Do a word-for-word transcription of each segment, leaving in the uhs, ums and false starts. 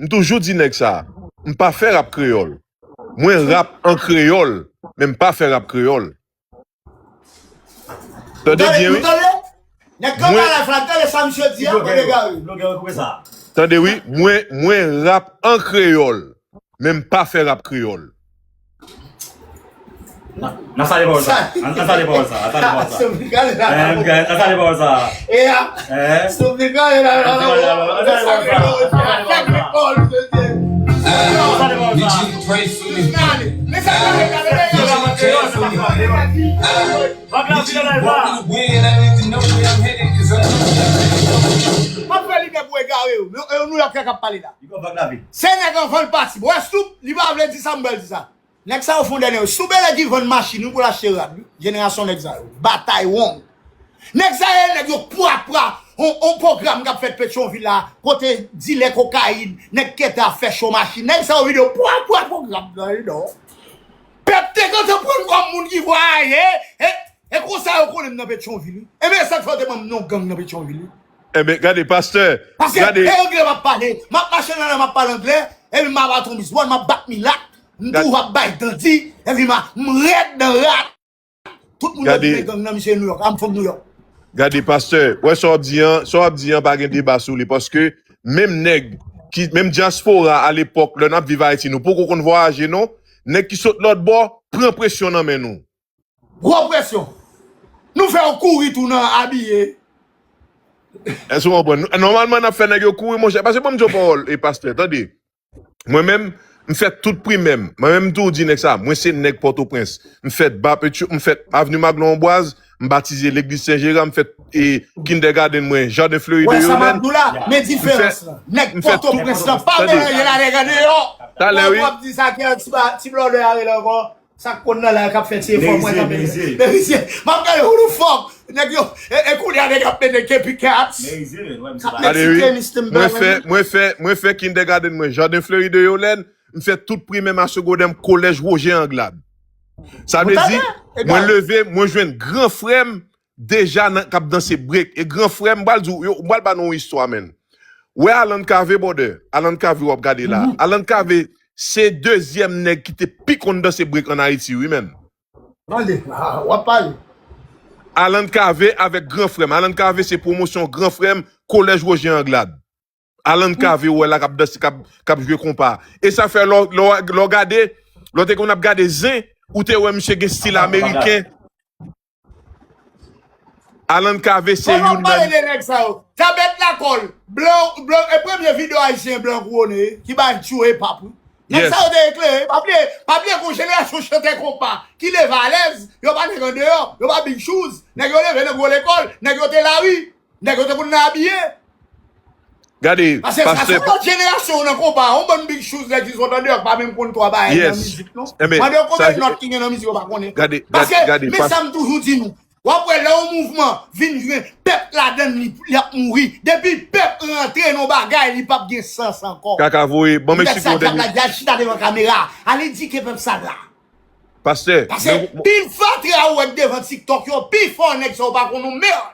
M toujou di nèg sa. M pa fè rap kreyòl. Mwen rap an kreyòl, men m pa fè rap kreyòl. Tande byen, wi. Nèg kanpe la, tande sa misye di a, mwen egare. Tande, wi. Mwen, mwen rap an kreyòl, men m pa fè rap kreyòl. Nan sale pawòl sa. Nan sale pawòl sa. Nan sale pawòl sa. Nan sale pawòl sa. E a. Sou mikro e la. Pray for me. Would you pray for me? Would you pray for me? Would you walk in the wind and let me know where I'm headed? 'Cause I'm Mwen fè li gen pou egare yo. Yo, yo New York k ap pale la. Se nèg anvan l pati. Bon, Snoop, li pa vle di sa, m pral di sa. Nèg sa yo fon dènye yo. Sou bèlè ki vann machin wi pou l achte rad wi. Jenerasyon nèg sa yo. Batay wong. Nèg sa yo nèg yo pwa pwa. On, on pwogram k ap fèt Petyonvil la. Kote dilè kokayin. Nèg kète ap fè cho machin. Nèg sa yo vin yo pwa pwa pwogram nan wi non. Pèp te gentan pran m kòm moun ki vwaye. E, e konsa yo konnen m nan Petyonvil wi. Ebyen sa k fè yo te ban m non gang nan Petyonvil wi. Enben, gade, pastè. Paske e anglè m ap pale. M ap mache nan lari, m ap pale anglè. Epi m ap bat on bisbòl, m ap bat milat. M toujou ap bay dandi. Epi m rèd nan rat. Tout moun yo di men gang nan misye New York. I'm from New York. Gade, pastè. Wè sa w ap di an, sa w ap di an pa gen deba sou li. Paske menm nèg, ki, menm dyaspora alepòk, lè n ap viv Ayiti, nou poko konn vwayaje non. Nèg ki sot lòtbò, pran presyon nan men nou. Gwo presyon. Nou fè yo kouri tou nan abiye. Èske w konprann? Nòmalman, n ap fè nèg yo kouri, monchè. Paske ban m di w pawòl, e pastè, tande. Mwen menm, m fè tout primè m. Mwen menm, m toujou di nèg sa. Mwen se nèg Pòtoprens. M fèt Bapetyo, m fèt Avni Maglon Anbwaz, m batize legliz Sen Jera, m fèt e, kindergarten mwen, Jaden Flori de Yolèn. Wè sa m ap di w la, men diferans lan. Nèg Pòtoprens lan pa melanje la nèg andeyò. Talè wi. W ap di sa ki an ti blòdè a rele ankò. Sa k konn nan la k ap fè ti efò mwen kanpe. Merizye. M ap gade who the fuck. Nèg yo, e, e kounye a nèg ap mennen kepi kats. K ap eksite Mister Mwen fè, mwen fè, mwen fè kindergarten mwen, Jaden Flori de Yolèn. M fè tout primè m a segondè m kolèj Woje Anglad. Sa vle di, mwen leve, mwen jwenn gran frè m deja nan, k ap danse brek. E gran frè m, m pral di w, yo, m pral ba nou yon istwa, menn. Wè Alan Cavé, brother. Alan Cavé w ap gade la. Alan Cavé, se dezyèm nèg ki te pi konn danse brek ann Ayiti, wi, menn. Mande, w ap pale. Alan Cavé avèk gran frè m. Alan Cavé se pwomosyon gran frè m, kolèj Woje Anglad. Alan Cavé, w wè la k ap danse, k ap, k ap jwe konpa. E sa fè lè w, lè w, lè w gade, lè w te konn ap gade zen, ou te wè misye gen stil ameriken. Alan Cavé se youn nan. Pale de nèg sa yo. Tabèt lakòl. Blan, blan, e premye videyo ayisyen blan kouwone ki bay tchou epap wi. Nèg sa yo te eklere. Pa bliye, pa bliye gon jenerasyon chantè konpa ki leve alèz. Yo pa nèg andeyò. Yo pa Big Shoes. Nèg yo leve nan gwo lekòl. Nèg yo te lari. Nèg yo te konn nan abiye. Gade, pastè. Paske sa se yon lòt jenerasyon nan konpa. Yon bann Big Shoes nèg ki sot andeyò ki pa menm konn twa bagay nan mizik non. Mande yo konbyen nòt ki gen nan mizik yo pa konnen. Paske men sa m toujou di nou. W ap wè lè yon mouvman vin jwenn pèp ladann li, li ap mouri. Depi pèp rantre nan yon bagay, li p ap gen sans ankò. Kaka voye. Bon, men si kontè. Nèg sa k ap la, y al chita devan kamera. Al edike pèp sa la. Pastè. Paske pil fatra ou wè k devan TikTok yo, pi fò nèg sa yo pa konn yon mèd.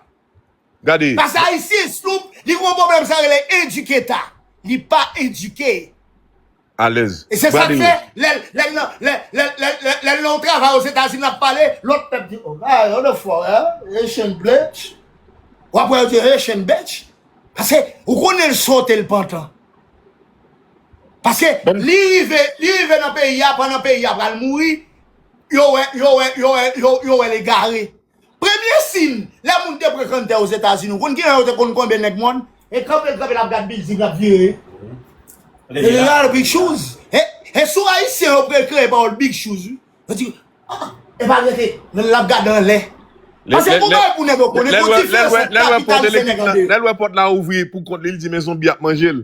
Gade. Paske ayisyen, Snoop, li gen yon pwoblèm sa rele ediketa. Li pa edike. Alèz. E se sa k fè, lè, lè, lè, lè, lè, lè, lè l nan yon travay Ozetazini ap pale, lòt pèp di, oh, ah, what the fuck, eh? Haitian bitch. W ap wè yo di Haitian bitch. Paske, ou konnen l sote l pantan. Paske, li rive, li rive nan peyi a, pandan peyi a pral mouri, yo wè, yo wè, yo wè, yo, yo wè l egare. Premye siy, lè moun te pran kanntè Ozetazini, ou konn kilè yo te konn konbyen nèg mòn? E kanpe l kanpe l ap gad bilding l ap vire. E li la Big Shoes. E, e sou ayisyen yo pre-, kreye pawòl Big Shoes wi. Yo di, ah, e pa rete, l ap gade anlè. Paske gon bagay pou nèg yo konnen, gon diferans ant kapitalis e nèg andeyò. Lè l wè pòt la ouvri pou kont li, li di men zonbi ap manje l.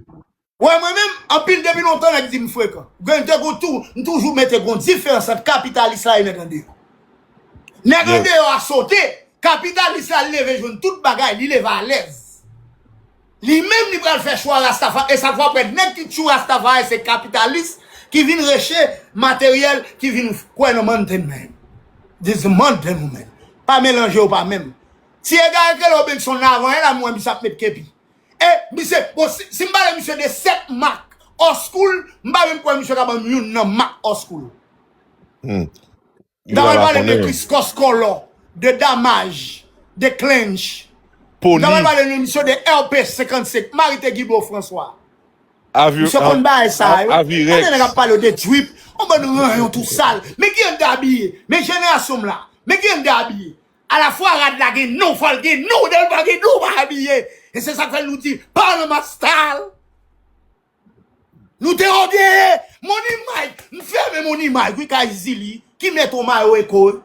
Wè mwen menm, anpil depi lontan nèg di m frekan. Gen te gon tou, m toujou mete gon diferans ant kapitalis la e nèg andeyò. Nèg andeyò a sote, kapitalis la leve jwenn tout bagay, li leve alèz. Li menm li pral fè chwa Rastafari, e sa k fè w ap wè nèg ki tchou Rastafari se kapitalis ki vin reche materyèl, ki vin kwè nan mountain man. This is mountain woman. Pa melanje yo pa menm. Ti egare k rele Obenson nan avan yè la m wè misye ap met kepi. E misye, bon, si, si m pale misye de sèt mak, Oscool, m pa menm kwè misye ka ban m youn nan mak Oscool. Hmm. M ta pral pale de Chris Coscolor, de Damaj, de Clench. M ta pral pale de misye de R P senkannsenk, mari te Guibo François. Misye konn bagay sa yo. Tande nèg ap pale de drip, on bann ranyon tou sal. Men ki jan de abiye. Men jenerasyon m la. Men ki jan de abiye. Alafwa rad la gen non, fò l gen non, dèl pa gen non, pa abiye. E se sa k fè nou di, Panama style. Nou te ogeye. Money Mike, m fèmen Money Mike, wi, kay Zili, ki met on mayo eko.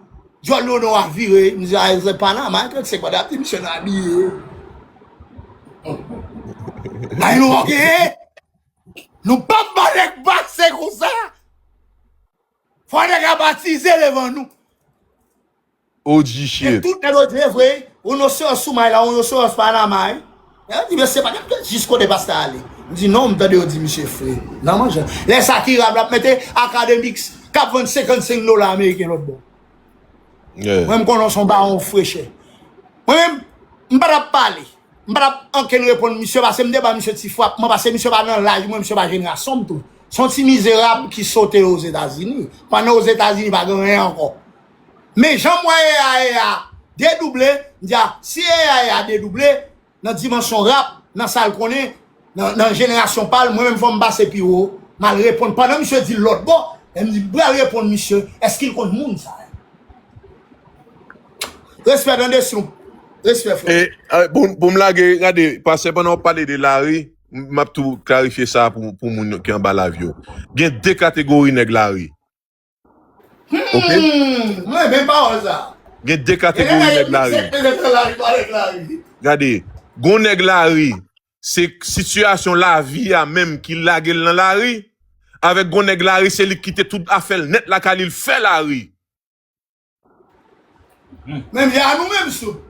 Djòl Nono a vire, m di, a, se Panama, trannsenk pa t ap di misye nan abiye. Ay, nou ogeye. Nou p ap ba nèg pase konsa. Fò nèg la batize devan nou. O G shit. E tout nèg yo di, e vre, ou nou sou may la, ou nou sou Panama, wi. Yo di, mesye, pa gen jis kote pastè ale. M di, non, m tande yo di misye fre. Nan manje. Lè sa ki rab l ap mete Academics k ap vann senkannsenk dola ameriken lòt bò. Mwen, m konnen se yon bawon frechè. Mwen menm, m pa t ap pale. M pa t ap ankenn reponn misye, paske m te ba misye ti frap mwen, paske misye pa nan laj mwen, misye pa jenerasyon m tou. Se yon ti mizerab ki sote Ozetazini. Pandan Ozetazini pa gen anyen ankò. Men jan m wè E A E A dedouble, m di a, si E A E A dedouble, nan dimansyon rap, nan sa l konnen, nan, nan jenerasyon pa l, mwen menm fò m pase pi wo, m al reponn. Pandan misye di l lòt bò, e m di, m pral reponn misye, èske l konn moun sa yo? Respè, tande, Snoop. Respè, frè. E, e, pou, pou m lage, gade, pastè, pandan w ap pale de lari, m, m ap tou klarifye sa pou, pou moun yo ki anba live yo. Gen de kategori nèg lari. Ok? Hmm, mwen renmen pawòl sa. Gen de kategori nèg lari. Gen nèg lari, pa nèg lari. Gade, gon nèg lari, se sitiyasyon lavi a menm ki lage l nan lari. Avèk gon nèg lari, se li ki kite tout afè l nèt lakay li, l fè lari. Menm jan a nou menm, Snoop.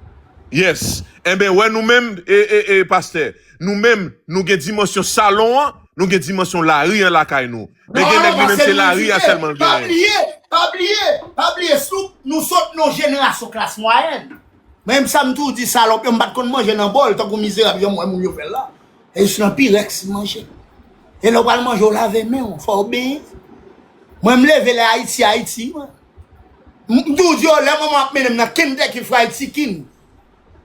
Yes. Enben, wè nou menm, e, e, e, pastè, nou menm, nou gen dimansyon salon an, nou gen dimansyon lari an lakay nou. Men gen nèg li menm se lari a sèlman l genyen. Pa bliye, pa bliye, pa bliye, Snoop, nou sot nan yon jenerasyon klas mwayèn. Mwen menm sa m toujou di salòp yo, m pa t konn manje nan bòl, tankou mizerab jan m wè moun yo fè l la. E jis nan pirèks m manje. E lè w pral manje, w lave men w, fò w benyen. Mwen, m leve lè Ayiti, Ayiti, mwen. M, m toujou di yo, lè manman ap mennen m nan Kentucky Fried Chicken,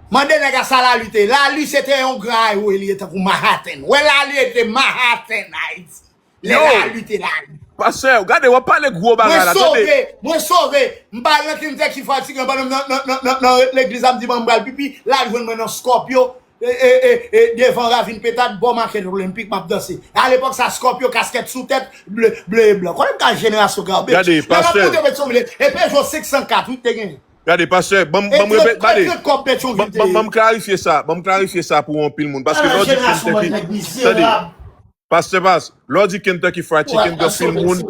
mande nèg a sa Lali te ye. Lali se te yon gran highway li ye tankou Manhattan. Wè Lali te Manhattan, Ayiti. Lè Lali te Lali. Pastè, gade, w ap pale gwo bagay la, tande. Mwen sove, mwen sove. M pa al nan Kentucky Fried Chicken, pandan m nan, nan, nan, nan, nan legliz la, m di, "Ban m pral pipi." Lali jwenn mwen nan Scorpio. E, e, e, e, devan Ravin Petad, bò makèt Olenpik, m ap danse. Alepòk sa, Scorpio, kaskèt sou tèt, ble, ble e blan. Konnen m ka jenerasyon garbage. Gade, pastè. Nèg ap monte Petyonvil, e Peugeot senk san kat, wi, te genyen. Gade, pastè, ban m, ban m repete, gade. Ban, ban, ban m klarifye sa, ban m klarifye sa pou anpil moun, paske lè w di Kentucky, tande. Pastè Pas, lè w di Kentucky Fried Chicken, gen anpil moun,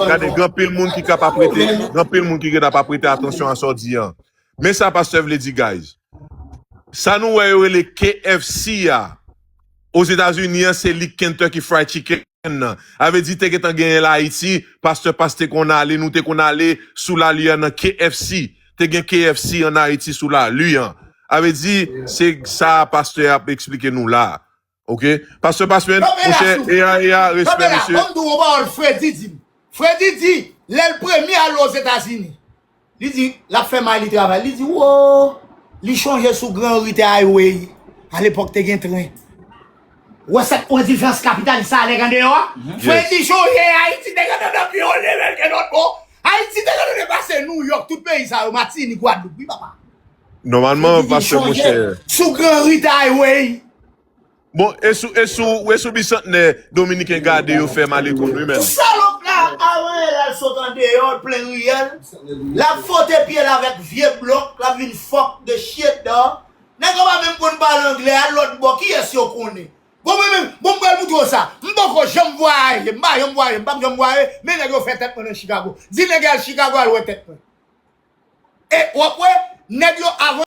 gade, gen anpil moun ki ka pa prete, gen anpil moun ki gentan pa prete atansyon a sa w di an. Men sa pastè vle di, guys. Sa nou wè yo rele K F C a, Ozetazini an, se li Kentucky Fried Chicken nan. A vle di, te gentan genyen l Ayiti, pastè Pas te konn ale, nou te konn ale sou lali a nan K F C. Te gen K F C ann Ayiti sou lali an. A vle di, se sa pastè ap eksplike nou la. Ok? Pastè Pasmèn, monchè, e a, e a, respè, mesye. Ban m di w yon pawòl Fredi di m. Fredi di, lè l premye al Ozetazini, li di, l ap fè may li travay. Li di, wo, li chonje sou Gran Ri te highway. Alepòk, te gen tren. Wè sa, wè diferans kapitalis sa a nèg andeyò a? Fredi chonje, Ayiti te gentan nan pi wo level ke lòt bò. Ayiti te gentan depase Nouyòk, tout peyi sa yo, Matinik, Gwadloup, wi, papa. Nòmalman, pastè, monchè. Sou Gran Ri te highway. Bon, e sou, e sou, e sou Bisantnè, Dominiken gade yo fè malekonn, wi, menm. Salòp la, avan l al sot andeyò, l plen riyèl, l ap fwote pye l avèk vye blòk, l ap vin fuck the shit, dog. Nèg yo pa menm konn pale anglè, al lòt bò, kiyès yo konnen? Bon, mwen menm, bon, m pral moutre w sa. M poko janm vwayaje, m pa janm vwayaje, m p ap janm vwayaje, men nèg yo fè tèt mwen nan Chicago. Di nèg yo al Chicago, al wè tèt mwen. E w ap wè, nèg yo, avan